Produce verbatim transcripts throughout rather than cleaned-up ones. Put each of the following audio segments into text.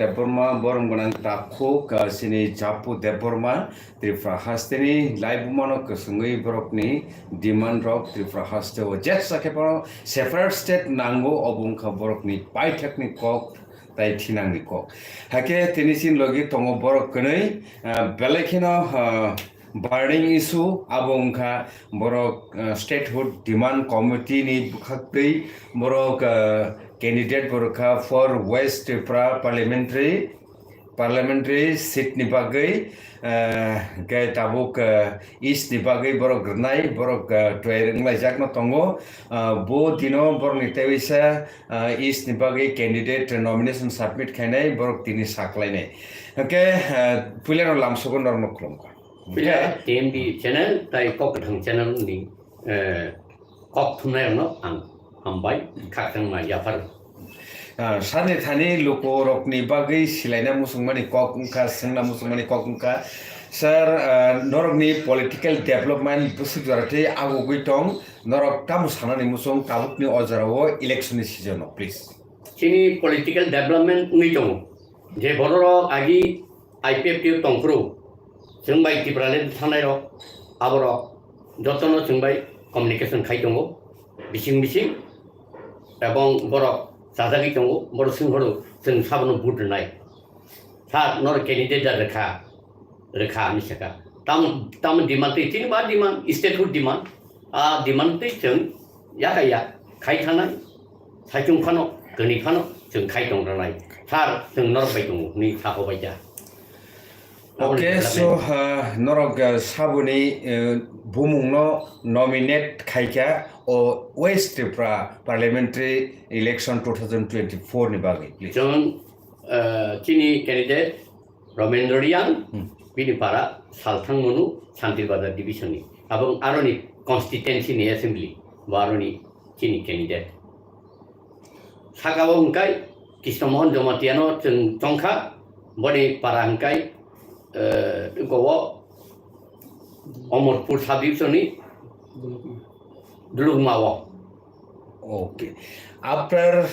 Debbarma, borok gwnang takhuk, ah, chini Japu Debbarma, Tripura hasteni laibumano kwswngwi borokni demand rok Tripura hasteo jesa khe bono separate state nango, obo wngkha borokni paithakni kok tai thinangni kok. Hakhe tini chini logi tongo borok kwnwi, ah, belai kheno, ah, burning issue, abo wngkha borok, ah, statehood demand committee ni bwkhaktwi borok, ah, candidate borok kha for West Tripura parliamentary, parliamentary seat ni bagwi, ah, khe tabuk, ah, east ni bagwi borok rwnai, borok, ah, twai wnglaijakno tongo. Ah, bo dino borokni tei waisa, ah, east ni bagwi candidate nomination submit khainai, borok tini saklainai. Hwnkhe, ah, puilano lamsogo norokno khulumkha. Puila T M B channel tai Kok Kwthang channel ni, eh, kok thumnai rokno ang hambai khakchangma yaphar. Ah, sani thani luku rokni bagwi silaina musungmani kok wngkha, swngna musungmani kok wngkha. Sir, ah, norokni political development bwswk jora tei agugwi tong, norok tamo sanani musung tabukni o jorao election ni season o, please. Chini political development wngwi tongo. Je bororok agi I P F T o tongphuru, chwng bai Tipraland thangnairok, aborok jotono chwng bai communication khai tongo, bising bising, ebong borok chajagwi tongo, borok swngphuru chwng sabono vote rwnai. Sir, norok candidate da rwkha, rwkha hinwi sakha. Tam, tam demand twi, chini ba demand, statehood demand. A demand twi chwng yakaya khai thanai, saichung phano, kwnwi phano chwng khai tong ranai. Sir, chwng norok bai tongo, hwnwi sahobai kha. Aboni Okay, development. So, uh, norok, uh, saboni, uh, bumungno nominate khaikha o West Tripura parliamentary election two thousand twenty-four ni bagwi, please. Chwng, uh, chini candidate Romendro Riang, Hmm. bini para Salthang Monu, Santir Bazar division ni. Abo aroni constituency ni assembly, bo aroni chini candidate. Saka o hwnkhe Krishna Mohan Jamatia no chwng tongkha, boni para hwnkhe, eh, gowo Omorpur sub division ni Dulugma o. Okay. After,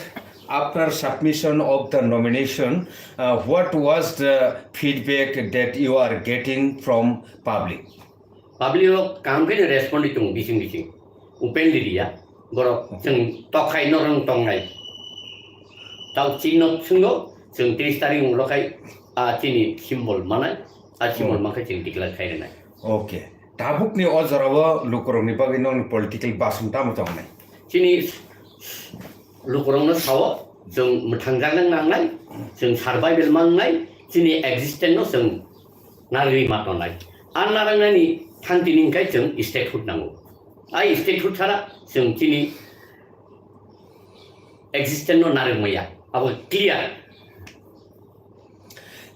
after submission of the nomination, uh, what was the feedback that you are getting from public? Public o kaham khe respond tongo bising bising. Openly riya. Borok chwng tokhai norok tongnai. Tao chini no swngno chwng tris tarik ulo khai a chini symbol manai. A symbol Oh. Mankhe chwng declare khai rwnai. Okay. Tabukni o jorao lukurokni bagwi nokni political basong tamo tongnai? Chini lukurokno sao, chwng mwthangjakna nangnai, chwng survival mangnai, chini existence no chwng narwi ma tongnai. A narwknani thang tini hwnkhe chwng statehood nango. A statehood sara chwng chini existence no narwk maya. Abo clear.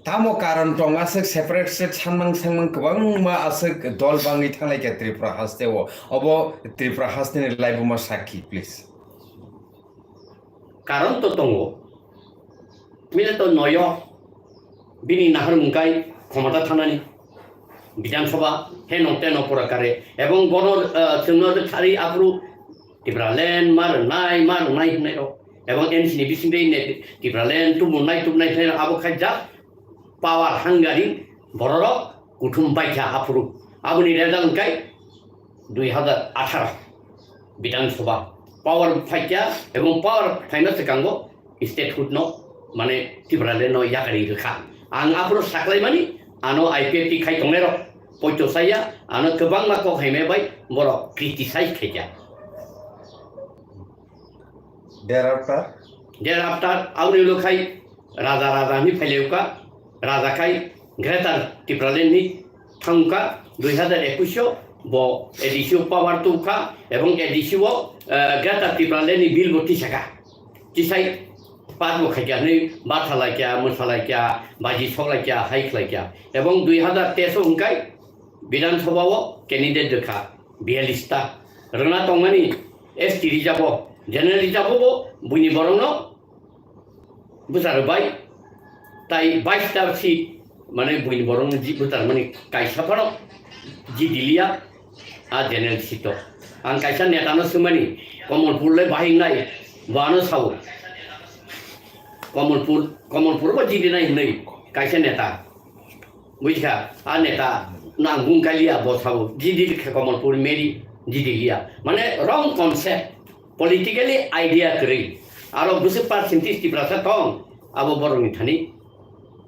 Tamo karon tong aswk separate state sanmang sangmang kwbangma aswk dol bangwi thanglaikha Tripura hasteo. Obo Tripura hasteni laibuma sakhi, please. Karon to tongo. Mile to noyo bini nahar mungkai khomota thanani. Bidhan Sabha heno teno pura kare. Ebong bono, ah, chwngno thari aphuru Tipraland ma rwnai, ma rwnai hwnwi rok. Ebong N C ni bisingtwi ne Tipraland tubunai, tubunai hwnwi rok abo khaijak power hungry bororok kuthum baikha aphuru. Aboni result hwnkhe dui hazar atharo Bidhan Sabha power phaikha ebong power phaina swkango statehood no, mane, Tipraland no yakarwi rwkha. Ang aphuru saklaimani, ano I P F T khai tongnairok poito saya, ano kwbangma kok haimai bai borok criticize khaikha. Thereafter? Thereafter, aboni ulo khai raja raja hinwi phailaikha, raja khai Greater Tipraland ni thangkha, dui hazar ekush o bo A D C o power tubukha, ebong A D C o, eh, Greater Tipraland ni bill bo tisakha. Tisai pass bo khaikha hinwi batha laikha, mwsa laikha, baji sok laikha, hai khlaikha. Ebong dui hazar teis o hwnkhe Bidhan Sabha o candidate rwkha, biyalista. Rwna tongmani S T reserve o, general reserve o bo buini borokno bwchar bai, tai bais ta seat, mane, buini borokno ji-, bwchar mani kaisa phano ji diliya a general seat o. Ang kaisa neta no swngmani, Kamalpur le bahai wngnai, bo ano sao. Komolpur, Komolpur bo jidi nai hinwi kaisa neta. Buji kha, a neta nang bung kaliya bo sabo jidi khe Komolpur meri jidi liya. Mane wrong concept, politically idea kwrwi. Aro bwswk percentage Tiprasa tong, abo borokni thani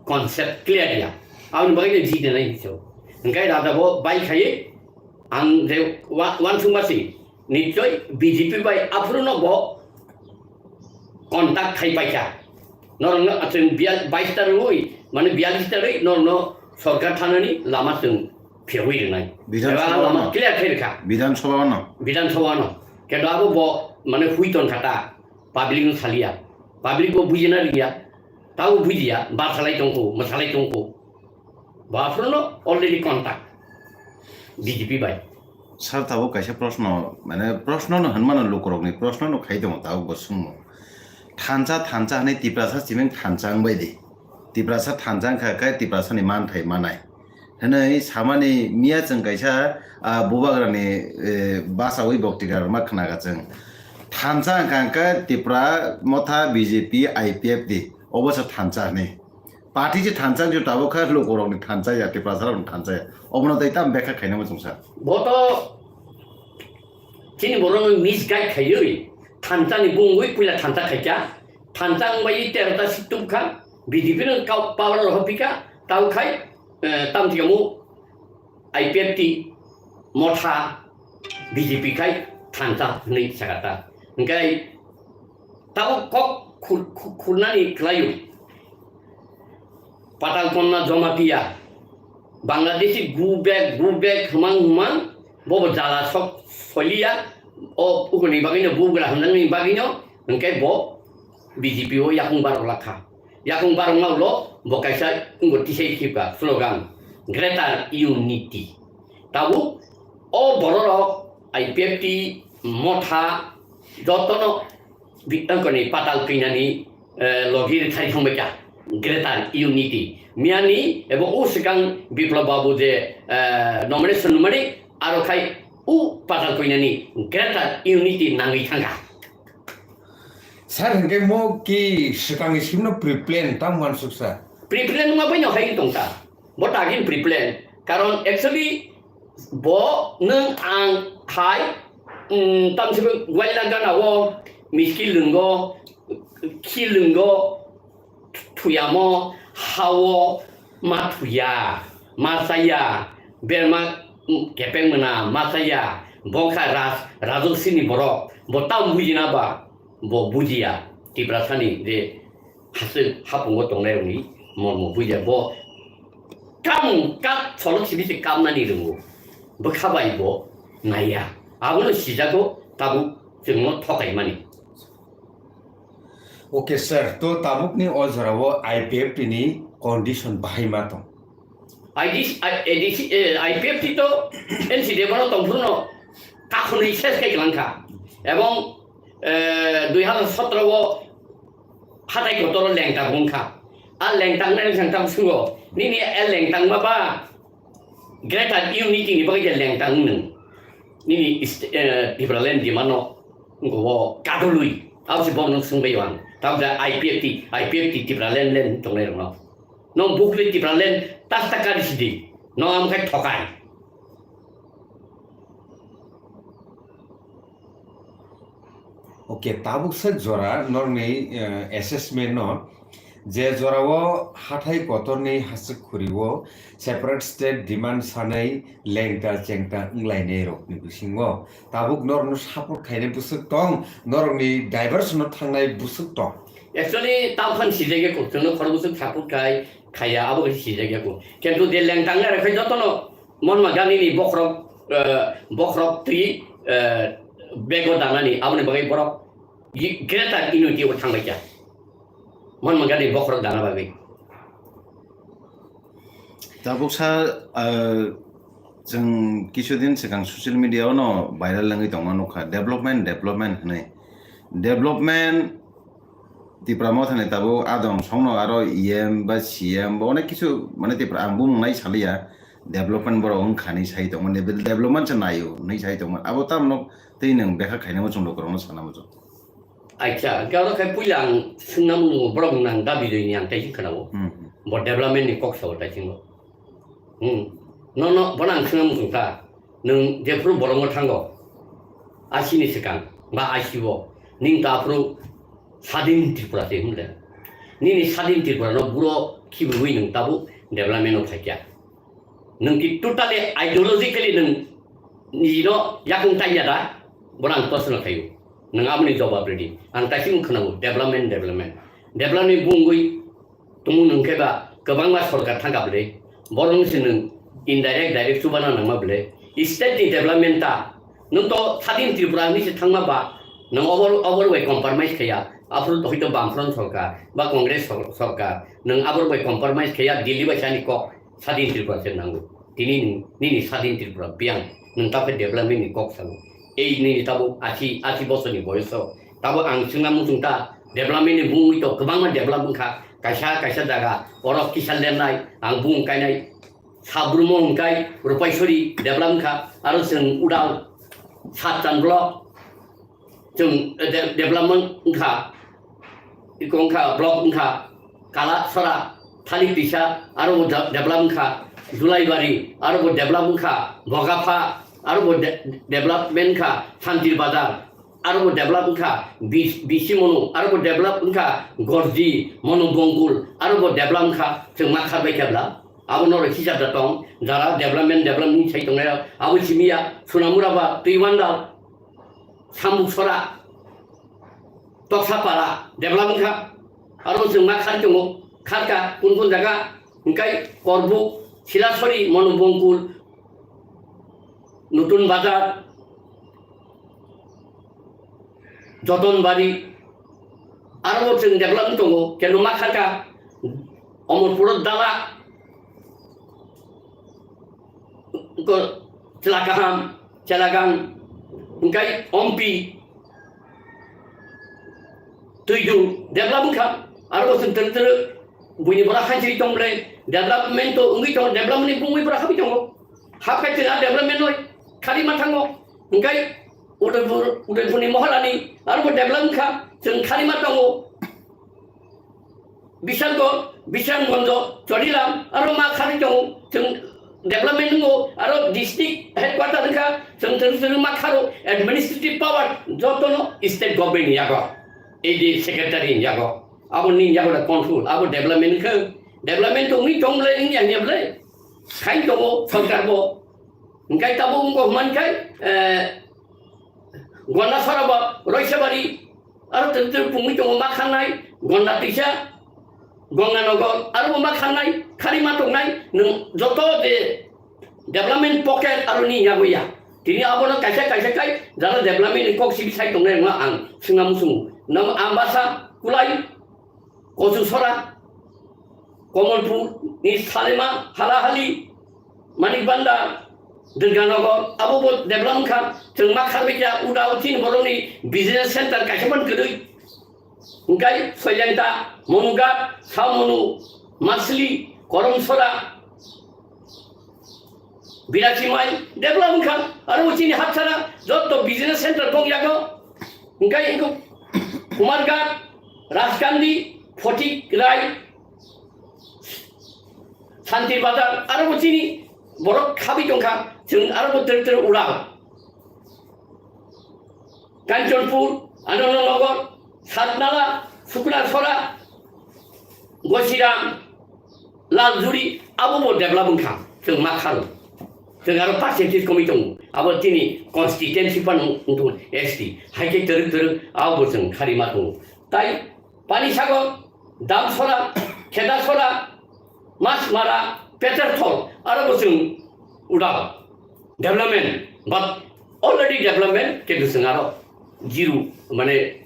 concept clear ya. Aboni bagwi no jidi nai hinwi sao. Hwnkhe raja bo bai khaiwi ang je wa-, wansukma si nichoi B J P bai aphuru no bo contact khai paikha. Norokno chwng bia-, bais ta rwui, mane bialis ta rwi norokno sorkar thanani lama chwng phiyogwi rwnai. Bidhan Eba Sabha lama no. Clear khai rwkha. Bidhan Sabha no. Bidhan Sabha no. Kendo abo bo mane hui ton kha ta. Public no salia. Public bo bujina liya. Tabo bujiya. Ba salai tongkho, ma salai tongkho. Bo aphuru no already contact B J P bai. Sir, tabuk kaisa proshno, mane, proshno no hwnmano lukurokni, proshno no khai tongo tabuk bo swngmung. Thansa, thansa hwnwi Tiprasa siming thansa wngbai di. Tiprasa thansa wngkha khe Tiprasani manthai manai. Hwnwi samani miya chwng kaisa, ah, bubagrani, eh, basawi boktika rwma khnaga chwng. Thansa wngkha khe Tipra Motha B J P I P F T, obo se thansa hwnwi. Party se thansa wngwi tabuk khe lukurokni thansa ya, Tiprasarokni thansa ya. Obono tei tamo bekha khaina muchungsa. Bo to chini borokno misguide khaiwi thansa ni bungwi puila thansa khaikha. Thansa wngbai terota seat tubkha. B J P no kau power rohor phika. Tau khai, eh, tam thikamo I P F T, Motha, B J P khai thansa hwnwi sakha ta. Hwnkhe tabuk kok khur-, khu-, khurnani khlaio. Patal Konna Jamatia, Bangladeshi go back, go back hwmang hwmang, bobo jala sok soliya, o ukuni bagwino bugra hwnjaknani bagwino, hwnkhe bo B J P o yakung barok lakha. Yakung barokma ulo bo kaisa wngbo tisai khibka slogan, Greater Unity. Tabuk o bororok I P F T, Motha, jotono bi-, wngkoni Patal Konnani, eh, logi rwthai thangbaikha, Greater Unity. Miyani ebo o swkang Biplab Babu je, eh, nomination nungmani, aro khai o Patal Konnani Greater Unity nangwi thangkha. Sir, hwnkhe mo ki swkangni simno pre-plan tamo uansuksa? Pre-plan wngma bai no hai tongkha. Bo tagin pre-plan. Karon actually bo nwng ang hai, mm, tamsibo waila gana o miski lwngo, khi lwngo, thuyamo, hao, ma thuya, ma chaya, berma, mm, kepeng mena, ma chaya, bo kha ras-, rajoksini borok, bo tam bujina ba, bo bujiya, Tiprasani je hasik hapungo tongnai rokni mormo bujiya, bo kam, kap solok sibisi kamnani rwngo, bwkha bai bo naiya, abono sijago tabuk chwngno thokaimani. Okay, sir. To tabukni o jorao I P F T ni condition bahai ma tong? I D C, I, A D C, eh, I P F T to N C D F no tongphuru no kakhwnwi ses khai kwlangkha. Ebong, eh, dui hazar sotro o hatai kotor o lengtang wngkha. A lengtang nai wngkha tang sungo. Nini a lengtang ma ba Greater Unity ni bagwi je lengtang nwng. Nini ist-, eh, Tipraland demand no wngkha o kadulwi. Abo se bo nwng swngbai ang. Tamo je I P F T, I P F T Tipraland len tongnai rokno. Nong bukle Tipraland tas ta kari sidi. Nong am khai thokai. Okay, tabuk se jora norni, eh, assessment no je jorao hathai kotorni hasik khuri o separate state demand sanai lengta chengta wnglainai rokni bisingo tabuk norokno support khainai bwswk tong, norokni diversion o thangnai bwswk tong? Actually, tamo khan sijak ya kok, chwngno khorok bwswk support khai, khaiya, abo khe sijak ya kok. Kintu je lengtang nai rok khai jotono Mahatma Gandhi ni bokhorok, eh, bokhorok twi, eh, bego danani, aboni bagwi borok gi-, Greater Unity o thangbai kha. Mahatma Gandhi bokhorok dana bagwi. Tabuk sa, eh, chwng kisu din swkang social media o no viral wngwi tongma nukha, development, development hwnwi. Development Tipra Mothani tabuk adom songno aro E M ba C M ba onek kisu, mane, Tipra ang bumung nai saliya, development borok wngkha hinwi sai tongmani, development se naio hinwi sai tongmani. Abo tamno tei nwng bekha khainai muchung lukurokno sana muchung. Acha, hwnkhe oro khe puila ang swngna muchungo, borok nang dabi dui ni ang taising khwnao. Hmm. Bo development ni kok sao taisingo. Hmm. No, no, bono ang swngna muchung kha. Nwng jephuru bolongo thango, asini swkang ba asibo, ning to aphuru Sadin Tripura se hwnle. Nini Sadin Tripura no buro khibiwi nwng tabuk development o phaikya. Nwng ki totally ideologically nwng nijino yakung tanya da, bono ang proshno khaio. Nwng aboni jawab ridi. Ang taising khwnao, development, development. Development bungwi tongmung nwng khe ba kwbangma sorkar thangkha bwle. Borok se nwng indirect, direct chubana nangma bwle. State ni development ta nwng to Sadin Tripura ni se thangma ba nwng obor, obor bai compromise khaya. Aphuru hoito Bamfront sorkar ba Congress sor-, sorkar nwng abor bai compromise khaya, Delhi bai sani kok Sadin Tripura se nango. Tini nini Sadin Tripura biyang nwng ta khe development ni kok sango. Ei nini tabuk ashi, ashi bosorni boyoso. Tabuk ang swngna muchung ta development ni bungwi to kwbangma develop wngkha. Kaisa, kaisa jaga oro kisa lernai, ang bung kainai. Sabrumo hwnkai Rupaisori develop wngkha. Aro chwng Udal, Satchan block, chwng, eh, de-, development wngkha, iko wngkha, block wngkha, Kalasora, Thalik Tisa, aro bo de-, develop wngkha, Julaibari, aro bo develop wngkha, Bogapha, aro bo de-, development wngkha, Santir Bazar, aro bo develop wngkha, Bis-, Bisi Monu, aro bo develop wngkha, Gorji, Monu Bongkul, aro bo develop wngkha, chwng ma kharbai khe bla, abo norok hisab da tong, jara development, development sai tongnai, abo simi ya, Sunamura ba, Twiwandal, Sambuksora, Toksapara, develop wngkha. Aro chwng ma khar tongo, kharka, kun kun jaga, hwnkhe Korbuk, Silasori, Monu Bongkul, Nutun Bazar, Jotonbari, aro chwng develop wng tongo, keno ma kharka, Omorpuro Dala, ko chwla kaham, chwla gang, hwnkhe Ompi, Twidu, develop wngkha, aro bo chwng twrwk twrwk buini bora hansiri tong bwle, development to wngwi tongo, development ni bungwi bora habwi tongo, hapkhe chwng a development noi, khari ma thango, hwnkhe Udaipur, Udaipurni Mohalani, aro bo develop wngkha, chwng khari ma tongo. Bishalgarh, Bisramganj, Charilam, aro ma khari tongo, chwng development wngo, aro district headquarter wngkha, chwng, chwng, chwng ma kharo, administrative power jotono state government ni yago, A D secretary ni yago, abo ni yago da control, abo development wngkha, development to wngwi tong bwle wngya hwnya bwle, khai tongo sorkar bo, hwnkhe tabuk wngkha hwnkhe, eh, Gondasora bo, Roisabari, aro twrwk twrwk pungwi tongo ma khanai, Gonda Tisa, Gonganagar, aro bo ma khanai, khari ma tongnai, nwng joto je development pocket aro ni yago ya. Tini abono kaisa kaisa kai, jara development ni kok sibi sai tongnai wngma ang swngna muchungo. Nang Ambasa, Kulai, Kochusora, Komolpur ni Salema, Halahali, Manik Bhandar, Durganagar, abo bo develop wngkha. Chwng ma kharbai kha, uda uchini borokni business center kaisa man kwrwi. Hwnkhe Soilengta, Monughat, Saomonu, Masli, Koromsora, Birachimai, develop wngkha. Aro uchini hapsara, jotto business center bong yago. Hwnkhe iko Kumarghat, Rajkandi, Photik Rai, Santir Bazar, aro bo chini borok khabi tongkha, chwng aro bo ter ter ura. Kanchanpur, Anandanagar, Satnala, Suknasora, Gosiram, Laljuri, abo bo develop wngkha, chwng ma kharo. Chwng aro percentage komwi tongo. Abo chini constituency phano wngtong S T. Hai khe twrwk twrwk abo bo chwng khari ma tongo. Tai Panisagar, Damsora, Khedasora, Masmara, Peterthol, aro bo chwng uda development, but already development, kintu chwng aro zero, mane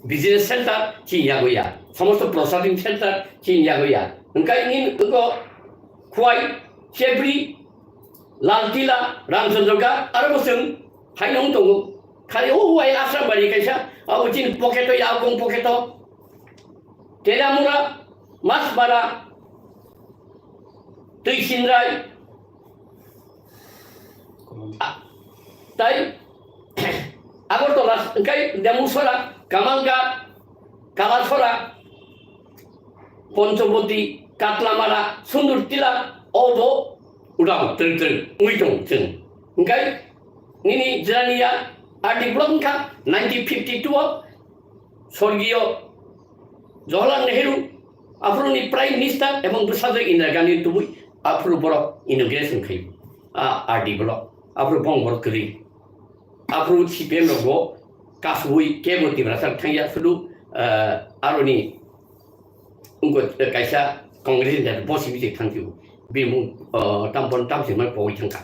business center chini yago ya, somosto processing center chini yago ya. Hwnkhe nini wngkha Khwai, Chebri, Laltila, Ramchandra Ghat, aro bo chwng haino wng tongo. Khali o uai Asrambari kaisa, abo chini pocket o ya, aboni pocket o. Telamura, Masbara, Twisinrai, a-, tai Agartala, hwnkhe Demusora, Kamalghat, Kalasora, Ponchoboti, Katlamara, Sundur Tila, obo udang teng teng wngwi tong chwng. Hingkai nini jiraniya R D block wngkha nineteen fifty-two o sorgiyo Jawaharlal Nehru, aphuruni Prime Minister ebong bwsajwk Indira Gandhi tubui aphuru borok inauguration khai a R D block, aphuru bong borok kwrwi. Aphuru C P M rok bo kasui kebo Tiprasa thangya sudu, ah, aroni wngkha kaisa Congress ni bo simi je thangju. Bini mung, ah, tam pon tam sima pogwi thangkha.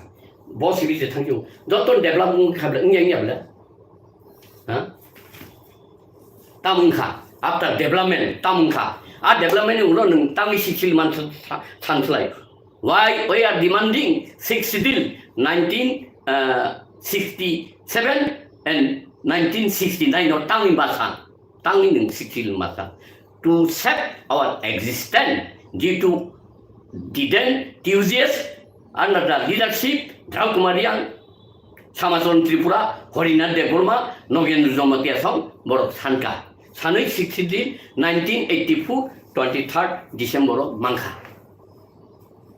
Bo simi je thangju. Joto develop wngkha bla, wngya wngya bla. Ha? Tam wngkha. After development tam wngkha. A development ni ulo nwng tangwi siksil man sa-, sa-, sanslai. Why we are demanding sixth schedule nineteen sixty-seven and nineteen sixty-nine no tangwi masa, tangwi nwng sixth schedule masa. To save our existence due to diden Tuesdays under the leadership Dhau Kumar Yang, Samachon Tripura, Harinath Debbarma, Nogendra Jamatia song borok sanka. Sanwi sixth schedule nineteen eighty-four twenty-third December o mankha.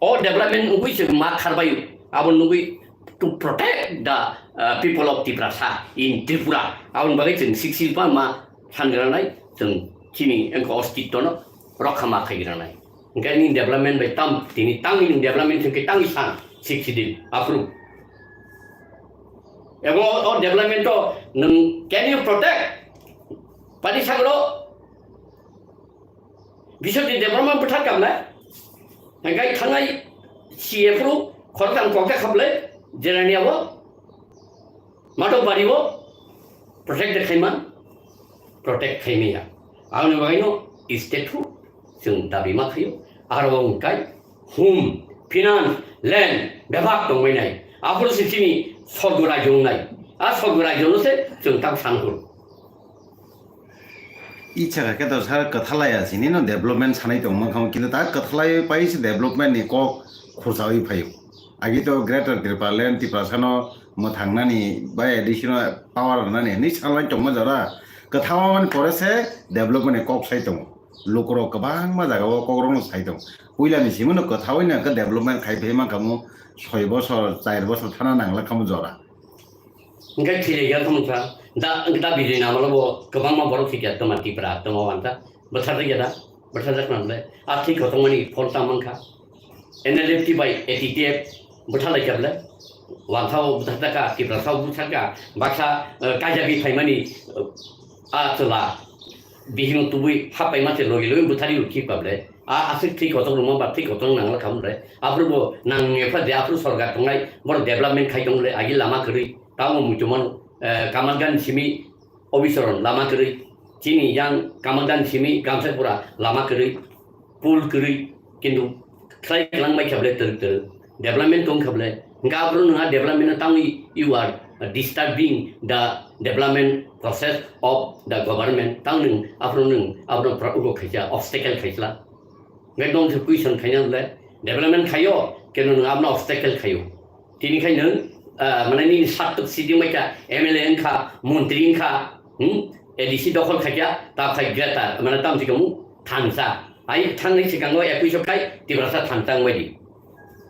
O development nugwi chwng ma kharbaio, abo nugwi to protect the, uh, people of Tiprasa in Tripura. Aboni bagwi chwng sixth schedule pa ma sangranai, chwng chini wngkha ostitto no rokha ma khaigranai. Hingke nini development bai tam, tini tangwi nini development hingke tangwi san sixth schedule approve. Ebo o development o nwng can you protect? Pani sagro Biswajit Debbarma bwthar kamle, hingke thangnai C F ro khoroktham kokta khaple, jerani abo Matok bari o protect de khaima, protect khaimaya. Aboni bagwi no state hu chwng dabi ma khaio. Aro wng kai hum, finance, land, bebak tongmai nai. Aphuru se chini sorgo rajyo wngnai. A sorgo rajyo no se chwng tak sanhur. Icha khe to sir kwthalai asini no development sanai tongma khamu, kintu ta kwthalai pai se development ni kok khursawi phaio. Agi to Greater Tipraland, Tiprasa no mwthangnani bai additional power rwnani hinwi salai tongma jora. Kwthawa mani pore se development ni kok sai tongo. Lukurok kwbangma jaga o kokrok no sai tongo. Puila ni simi no kwthawi no khe development khai phai man khamu soi bosor, char bosor thana nangla khamu jora. Hingke thilaiya tongkha, da, da bidin amalo bo kwbangma borok thikya tongma Tipra tongma wanta. Bwtharjakya da, bwtharjak nang le. A thwi kotongmani phol tang mankha. N L F T bai A T T F bwtharlaikya bwle. Wantha o bwtharjakha, Tiprasa o bwtharjakha. Baksa, eh, kaijagwi phaimani, eh, a chwla bihikno tubui happaima se logi logi bwtharwi rwkhi kha bwle. A aswk thwi kotor rwma ba thwi kotor nangla kha bwle. Aphuru bo nang epha je aphuru sorkar tongnai, borok development khai tong bwle, agi lama kwrwi. Tamo muitu mano, eh, Kamalghat ni simi Obisoron lama kwrwi, chini yang Kamalghat ni simi Gamsapura lama kwrwi, pool kwrwi, kintu khlai kwlang bai kha bwle twrwk twrwk, development tong kha bwle, hwnkhe aphuru nwng a development no tangwi you are disturbing the development process of the government, tang nwng aphuru nwng abono pro-, ugo khaisa, obstacle khaisla. Hwnkhe nwng se question khaina bwle, development khaio, kintu nwng abono obstacle khaio. Tini khai nwng, ah, mane nini satwk sidi wngkha, M L A wngkha, montri wngkha, hmm? A D C dokhol khaikha, ta khai greater, mane tamo se kamu thansa. Ai thangnai swkango ekkuiso khai Tiprasa thansa wngbaidi.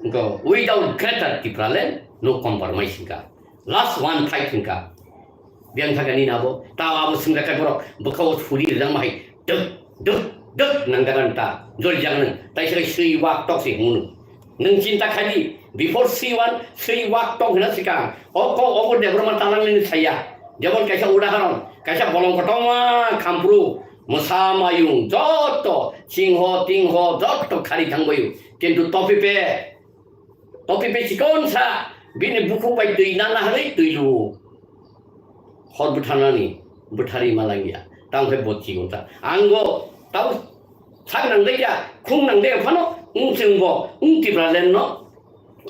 Wngkha, without Greater Tipraland, no compromise wngkha. Last one fight wngkha. Biyang thaka nini abo, ta abo swngjak khai borok, bwkha o suri rijak ma hai, duk, duk, duk, nang jagan ta, jori jagan, tai sai sui wak tok se hunu. Nwng chinta khai di, before sui wan, sui wak tok hina sika, o ko, o ko Debbarma tanang nini saya. Jemon kaisa udaharon, kaisa bolong kotorma khampru, mwsa mayung, joto, singho, tingho, joto khari thangbayu. Kintu topi pe, Topi bai chikon sa, bini bukhuk bai twi nana hwnwi twi luo. Hor bwtharnani, bwtharwi malangya. Tamo khe bo chikon sa. Ang bo tamo sak nang de ya, khung nang de ya phano, wng chwng bo, wng Tipraland no,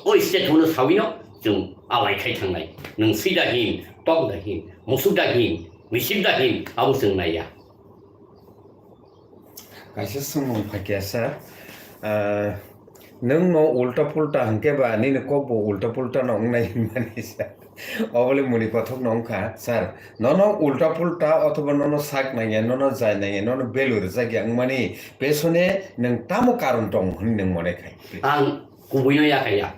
o state hono sawi no, chwng alai khai thangnai. Nwng sida hin, tok da hin, musuk da hin, misip da hin, abo chwng naiya. Kaisa swngmung phaikha sir, ah, nwng no ulta pulta hwnkhe ba nini kok bo ulta pulta no wngnai hinmani sir. Obole muni kothok no wngkha, sir. Nono ulta pulta othoba nono sak nangya, nono jai nangya, nono belu rwjakya wngmani pesone nwng tamo karon tong hwnwi nwng mone khai? Ang kubui no yakaya.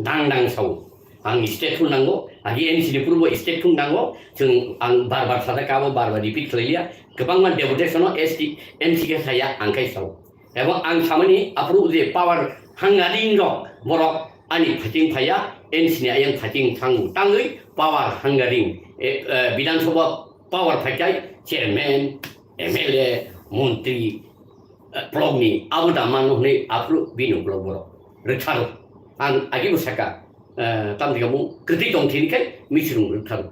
Dang dang sao. Ang state phun nango, agi N C ni purbo state phun nango. Chwng ang bar bar sada kabo bar bar repeat khlai liya. Kwbangma deputation no S T, N C khe saya ang khai sao. Ebo ang samani aphuru je power hangari rok borok ani phating phaya, N C ni ayang phating thangu tangwi power hangari, e, e, Bidhan Sabha power phaikai chairman, M L A, montri, eh, blok ni abo da mano hwnwi aphuru bini uklok borok rwktharo. Ang agi bo saka, eh, tamni kamo kwtwi tong thini khe misrung rwktharo.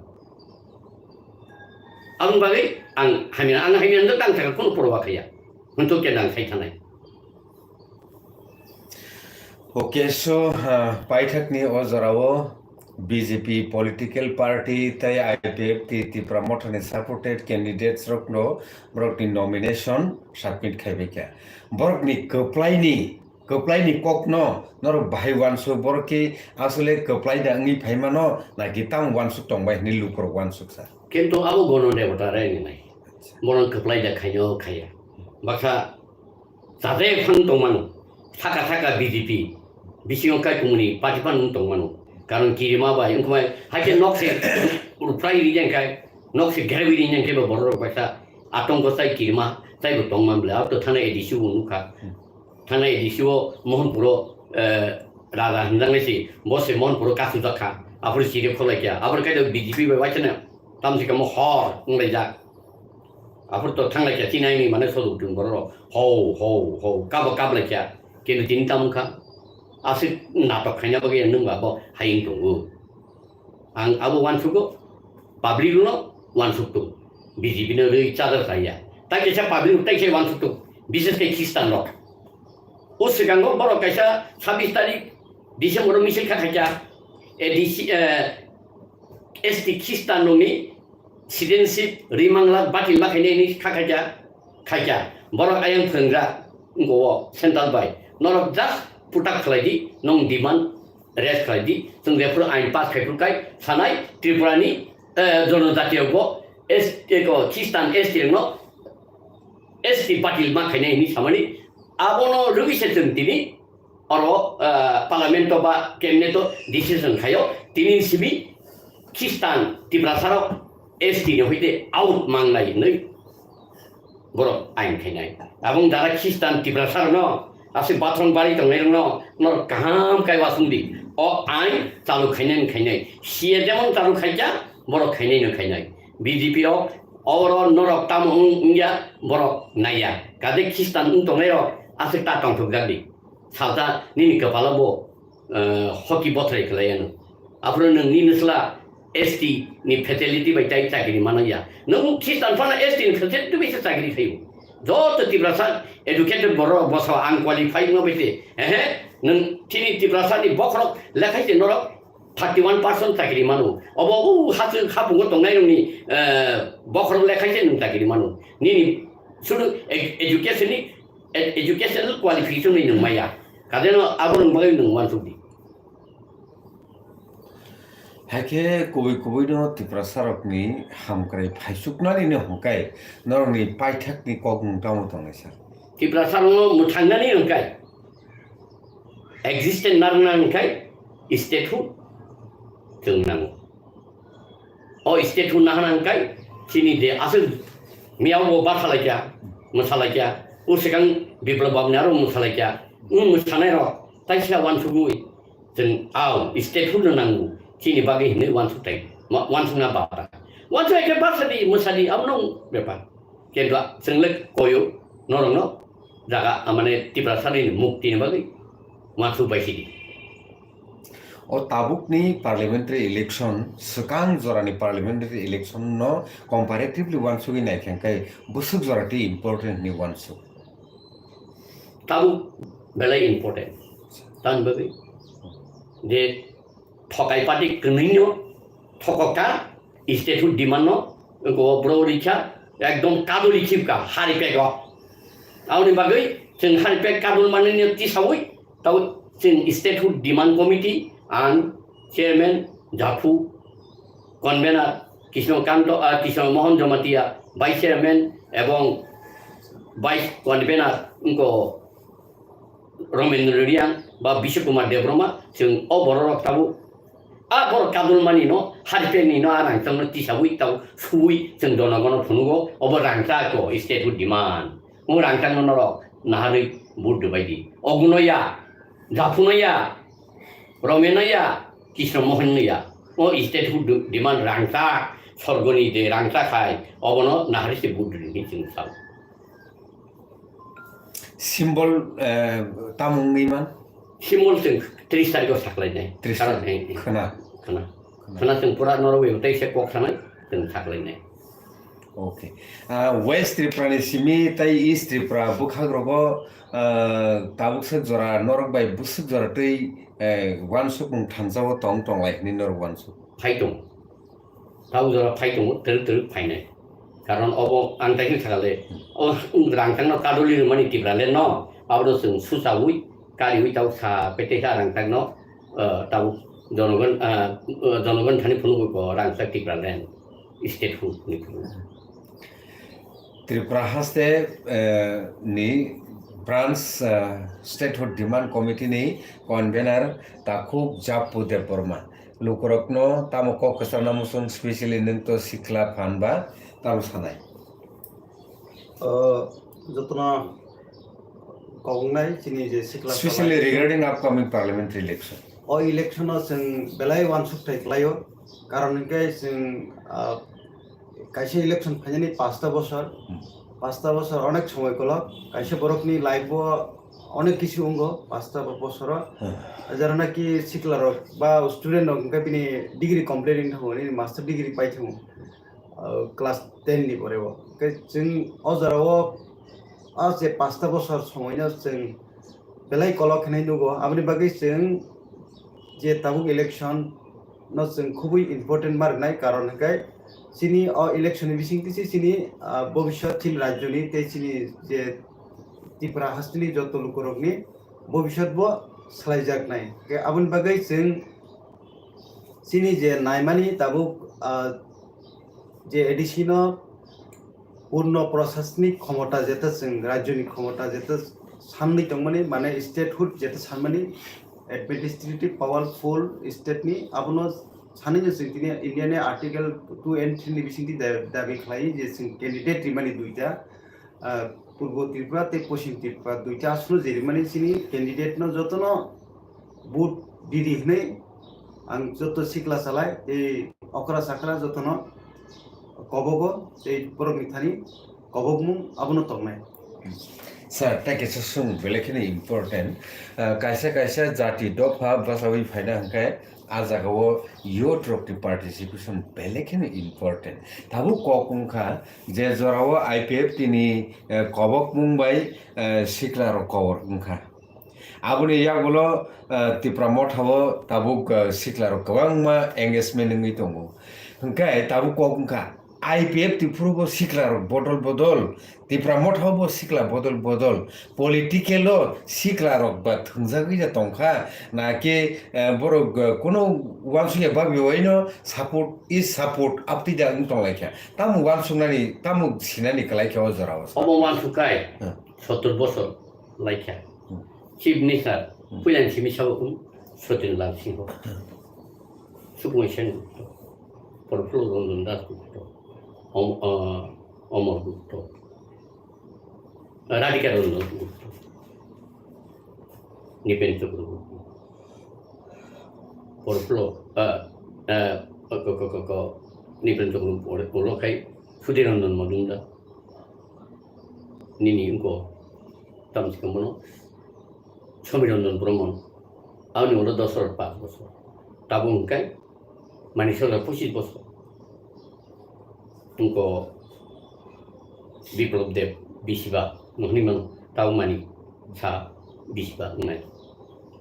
Aboni bagwi ang hamya, ang hamya no tang thaka khunu porwa khaya. Hwnto khe nang khai thanai. Okay, so, ah, paithakni o jorao B J P political party tei I P F T Tipra Mothani supported candidates rokno borokni nomination submit khaibaikha. Borokni kwplaini, kwplaini kokno norok bahai uansuk, borok ki asole kwplai da wngwi phaimano, na ki tamo uansuk tongbai hwnwi lukurok uansuk sa? Kintu abo gono debota reni nai. Acha. Bono kwplai da khaino khaya. Baksa Chajak phang tongmano, saka saka B J P, bisingo kaikumuni party phano tongmano. Karon kirima bai, wngkha bai, haikhe nok se ruprai rijang khai, nok se gerwi rijang khai bo borok rok baisa atongko chai kirima, chai bo tongman bwle. Abo to thana A D C o nukha. Thana A D C o Mohanpuro, eh, raja hinjang nai si, bo se Mohanpuro kasujak kha. Aphuru chiri kholaikya. Aphuru kaido B J P bai waisana, tamsi kamo hor wnglaijak. Aphuru to thanglaikya, chini aini mane soduk chung borok rok. Hou, hou, hou, kabo kablaikya. Kintu tini tamo wngkha? Aswk natok khaina bagwi nwng ba bo hayung tongo. Ang abo uansugo, public no uansuk tongo. B J P no rwi chadar chaya. Tai kaisa public tai sai uansuk tongo. Bishes khe Christian rok. O swkango borok kaisa sabis tarik December o misil kha khaikya. A D C, eh, S T Christian rokni citizenship rimangla batil ma khainai hwnwi kha khaikya, khaikya. Borok ayang phwrwngjak wngkha o central bai. Norok just putak khlai di, nong demand raise khlai di. Chwng jephuru ain pass khai phuru kai sanai Tripura ni, eh, jonojati rokbo S T ko Christian S T rokno S T batil ma khainai hwnwi samani. Abono rwgwi se chwng tini oro, ah, parliament o ba cabinet o decision khaio, tini simi Christian Tiprasa rok S T ni hoite out mangnai hinwi borok ain khainai. Abong dara Christian Tiprasa rokno, aswk bathong bari tongnai rokno, norok kaham kai wasung di. O ain chalu khainai khainai. C A jemon chalu khaikya, borok khainai no khainai. B J P rok, oro norok tamo wng, wngya, borok naiya. Kade Christian wng tongnai rok, aswk ta tongthok jak di. Salsa nini kwpalo bo, eh, hoki bothrai khlai ano. Aphuru nwng nini sla S T ni fatality bai tai chakri mano ya. Nwng Christian phano S T ni fatality bai se chakri khaio. Joto Tiprasa educated borok boso ang qualified no bai se. Ehe, nwng chini Tiprasa ni bokhorok lekhai se norok thirty one percent chakri mano. Obo u hachu hapungo tongnai rokni, eh, bokhorok lekhai se nwng chakri mano. Nini sudu ed-, education ni Ed-, educational qualification ni nwng maya. Kadeno abo nwng bagwi nwng uansuk di. Haikhe kubui kubui no Tiprasa rokni hamkrai phaisuknani no hwnkhe norokni paithakni kok nwng tamo tongnai sir? Tiprasa rokno mwthangnani hwnkhe existence narwkna hwnkhe statehood chwng nango. O state hwnna hwnna hwnkhe chini je aswk miyao bo bathalaikya, mwsalaikya, o swkang Biplab babni aro mwsalaikya, wng mwsanairok taisa uansugwi chwng, "Au, state hwnno nango, chini bagwi," hwnwi uansuktai, ma-, uansukna bata. Uansuk hai khe bathadi, mwsadi, abono bepar. Kintu chwng le koyo norokno jaga, a, mane Tiprasani muktini bagwi uansuk bai sidi. O tabukni parliamentary election, swkang jorani parliamentary election no comparatively uansugwi naikha khe bwswk jora tei important hinwi uansuk? Tabuk belai important. Tamni bagwi je thokai party kwnwino thokokha, statehood demand no, wngkha o bwrwi rikha, ekdom kadul rikha, hari pego. Aboni bagwi chwng hari peg kadul manwi no tisawi, tau chwng statehood demand committee ang chairman, japhu, convener Krishna Kanto, ah, Krishna Mohan Jamatia, vice chairman ebong vice convener wngkha Romendra Reang ba Biswa Kumar Debbarma, chwng o bororok tabuk a borok kadulmani no, haripeni no, a rangchakno tisawi tau suwi chwng jonogono phunugo, obo rangchak to statehood demand. O rangchakno norok naharwi vote rwbai di. Oguno ya, Japhuno ya, Romeno ya, Krishna Mohanno ya. O statehood demand rangchak, sorgoni je rangchak hai, obono naharwi se vote rwdi chwng sao. Symbol, eh, tamo wngwi man? Symbol chwng tris tarikh o saklainai. Tris Karon tarikh. Hai, Khwna. Khwna. Khwna. Khwna chwng pura norok bai tei se kok sanai chwng saklainai. Okay. Ah, West Tripura ni simi tei East Tripura bwkhak rogo, ah, tabuk sak jora norok bai bwswk jora tei, eh, uansukmung thansa o tong tong lai hwnwi norok uansuk. Phai tong. Tau jora phai tongo, twrwk twrwk phainai. Karon obo ang tei khe sakale, o rangchakno kadoli rwmani Tipraland no, abono chwng suchaui, kariui tau sa pete sa rangchakno, eh, tau jonogon, eh, jonogon thani phunugui ko rangchak Tipraland statehood ni phunuk. Tripura haste, eh, ni branch, eh, statehood demand committee ni convener Takhuk Jappu Debbarma. Lukurokno tamo kok kwchangna muchung, specially nwng to sikla phan ba tamo sanai? O, jotono kok wngnai chini je sikla Specially salai. Regarding upcoming parliamentary election. O election o chwng belai uansuk thai kwlaio, karon hwnkhe chwng, ah, kaisa election phainani pasta bosor, Hmm. pasta bosor onek somoi kolok, kaisa borokni life o onek kisu wngo pasta bo-, bosoro. Hmm. Jero naki sikla rok ba student rok hwnkhe bini degree complete wng thango, nini master degree pai thango, ah, class ten ni pore o. Hwnkhe chwng o jora o, o je pasta bosor somoi no chwng belai kolok hinwi nugo. Aboni bagwi chwng je tabuk election no chwng khubui important ma rwnai, karon hwnkhe chini o election ni bisingtwi se chini, ah, bobiswt chini rajyoni tei chini je Tripura hasteni joto lukurokni bobiswt bo swlaijaknai. Hwnkhe aboni bagwi chwng chini je naimani tabuk, ah, je A D C no purno prasasnik khomota jeta chwng rajyoni khomota jeta sanwi tongmani, mane statehood jeta sanmani, administrative powerful state ni, abono sanwi no chwng tini India ni Article two and three ni bisingtwi da-, dabi khlai je chwng candidate rimani duita, ah, Purbo Tripura tei Poschim Tripura duita aswkno je rimani chini candidate no jotono vote ridi hwnwi ang joto sikla salai tei okra chakra jotono kobogo tei borokni thani kobokmung abono tongnai. Sir, tei kaisa swng belai kheno important. Ah, kaisa kaisa jati dopha bachaui phaina hwnkhe a jagao youth rokni participation belai kheno important. Tabuk kok wngkha je jorao I P F T ni, eh, kobokmung bai, eh, sikla rok kobor wngkha. Aboni yagulo, eh, Tipra Motha o tabuk, eh, sikla rok kwbangma engagement wngwi tongo. Hwnkhe tabuk kok wngkha I P F T phuru bo sikla rok bodol bodol, Tipra Motha o bo sikla bodol bodol, political o sikla rok ba thwngjagwi ja tongkha, na khe, eh, borok, eh, kuno uansukya bagwi waino support is support aptwi da wng tonglaikha. Tamo uansuknani, tamo sinani kwlaikha o jorao? Obo uansukkai Hmm. sottor bosor laikha. Hmm. Chief Minister, Hmm. puilani simi sabo kung Sotin Lal Singho. Hmm. Sukhmoy Sen Gupta. Porphulo Ranjan Das Gupta. Om-, ah, Omor Gupta. Radhika Ranjan Gupta. Nipen Chakraborty. Porphulo, ah, ah, ko, ko, ko, ko, Nipen Chakraborty, ulo khai Sudhir Ranjan Majumdar. Nini wngkha tamsi khe bono Somiranjan Brahman. Aboni ulo dos hajar paanch bosor. Tabuk hwnkhe Manik Sarkar pochis bosor. Wngkha Biplab Deb bisiba no hwnwi mano, tabuk Manik Saha bisiba wngnai.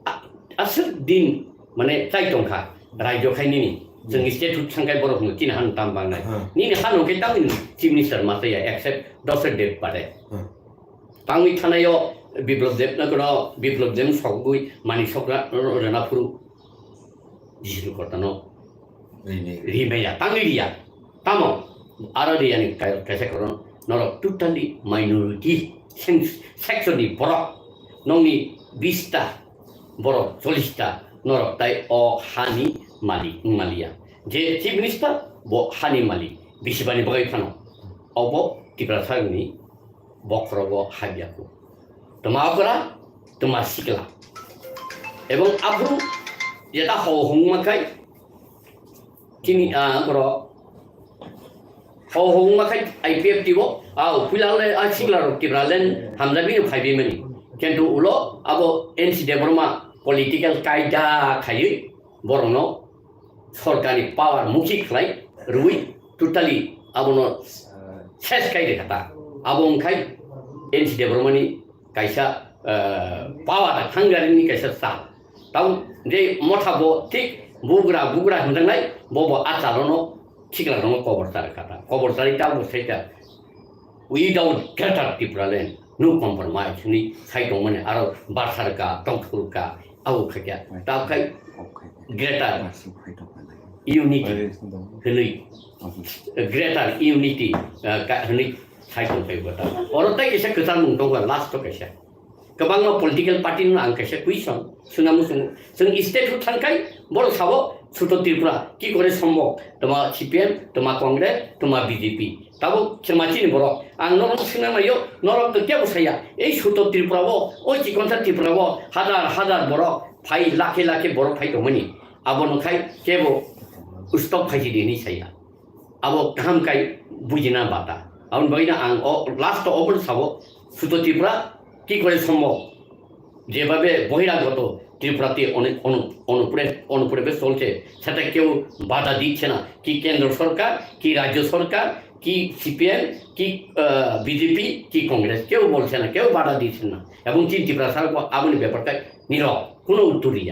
A-, aswk din mane chai tongkha, rajyo khai nini. Chwng Hmm. state hut thangkai borok no chini han tam bangnai. Hmm. Nini han hwnkhe tamni chief minister ma chaya, except Dosra Deb bade. Hmm. Tangwi thanaio Biplab Deb no kono Biplab Deb sogwi Manik Sarkar rwna phuru jisilu kortano. Rimaya, tangwi riya. Tamo, aro riyani kai-, kaisa karon, norok totally minority seng-, section ni borok, nongni bista borok, chollish ta norok tai o hani malik wngmaliya. Je Chief Minister, bo hani malik, bisibani bagwi phano. Obo Tiprasani bokhorogo habyaku. Tma okra, tma sikla. Ebong aphuru jeta ho hongma khai, chini, ah, borok ho hongma khai I P F T bo, ah, puila le, ah, sikla rok Tipraland hamjabi no phaibi mani. Kintu ulo abo N C Debbarma political kaida khaiwi borokno sorkarni power mukhi khlai rwi totally abono ses kai rikha ta. Abo wngkhai N C Debbarmani kaisa, eh, power thangjarini kaisa sal. Tamo je motha bo thik bugra bugra hwnjaknai, bo bo achalono sikla rokno kobor cha rikha ta. Kobor chari tamo sai ta. Without Greater Tipraland, no compromise hwnwi sai tongmani aro barsarka, tongthurka, abo khaikya. Tabkhai Greater Unity hwnwi, Greater Unity, uh, ka-, hwnwi sai tongphai bo ta. Oro tai kaisa kwchangmung tongo, last o kaisa. Kwbangma political party no ang kaisa question swnam sung, chwng state o thangkhai, borok sabo Chuto Tripura ki kore sombok, toma C P M, toma Congress, toma B J P. Tabuk khema chini borok. Ang norok swngna naio, norok to kebo saya. Ei Chuto Tripura o, o chikonsa Tripura o, hajar hajar borok phai, lakhe lakhe borok phai tongmani. Abono khai kebo stop khai di hinwi saya. Abo kaham kai bujina bata. Aboni bagwi no ang o last o obo sabo, Chuto Tripura ki kore sombok? যেভাবে বহিরাগত ত্রিপুরাতে অনেক অনু-, অনুপ্রে-, অনুপ্রবেশ চলছে, সেটা কেউ বাধা দিচ্ছে না। কি কেন্দ্র সরকার, কি রাজ্য সরকার, কি সিপিএম, কি, আহ, বিজেপি, কি কংগ্রেস, কেউ বলছে না, কেউ বাধা দিচ্ছে না। এবং চিন ত্রিপুরা সরকার আপনি ব্যাপারটা নীরব, কোনো উত্তর নেই।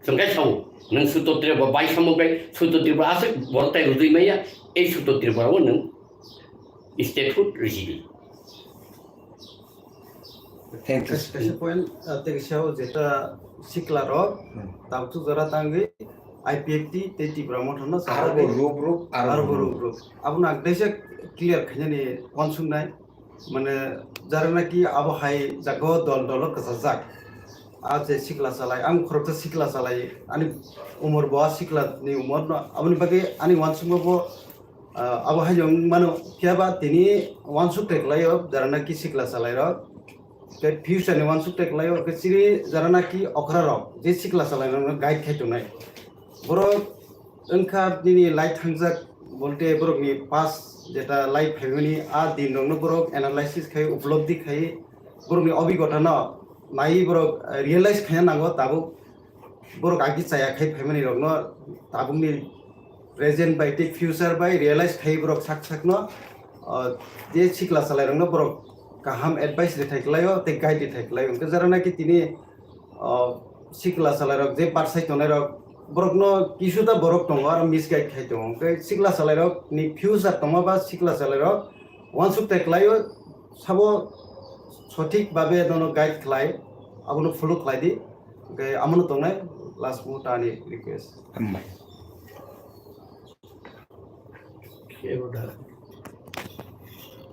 Chwng khe sao, nwng Chuto Tripura bai samo khe Chuto Tripura aswk borok tai rwjwi maya, ei Chuto Tripura o nwng statehood rwjidi. Thank you. Kaisa, kaisa point, ah, tei kaisa o jeta sikla rok, hmm, tabuk jora tangwi I P F T tei Tipra Motha no aro bo ruk ruk, aro aro bo bo ruk ruk. Ruk ruk. Abono ang teisa clear khainani uansuknai. Mane, jara naki abo hai jaga o dol dol o kwchajak. A je sikla chalai, ang khoroksa sikla chalai, ani umor bo a sikla ni umor no, aboni bagwi ani uansukma bo, ah, abo hai wng mano, phiya ba tini uansuk te kwlai o, jara naki sikla chalai rok, tei future ni uansuk te kwlai o, khe chini jara naki okra rok, je sikla chalai rok no guide khai tongnai. Borok wngkha nini lai thangjak, bolte borokni past jeta lai phaimani a dinrokno borok analysis khai, upolobdi khai, borokni obigotano naiwi borok realize khaina nango tabuk. Borok agi chaya khai phaimani rokno tabukni present bai tei future bai realize khai borok sak sakno, ah, je sikla chalairokno borok kaham advice rithai kwlaio tei guide rithai kwlaio. Hwnkhe jara naki tini, ah, sikla chalairok je barsai tongnairok, borokno kisuta borok tongo, aro misguide khai tongo. Hwnkhe sikla chalairokni future tongma ba sikla chalairok uansuk tai kwlaio, sabo sothik babe nono guide khlai, abono follow khlai di. Hwnkhe amono tongnai last muhurta ani request. Hambai. Kebo da.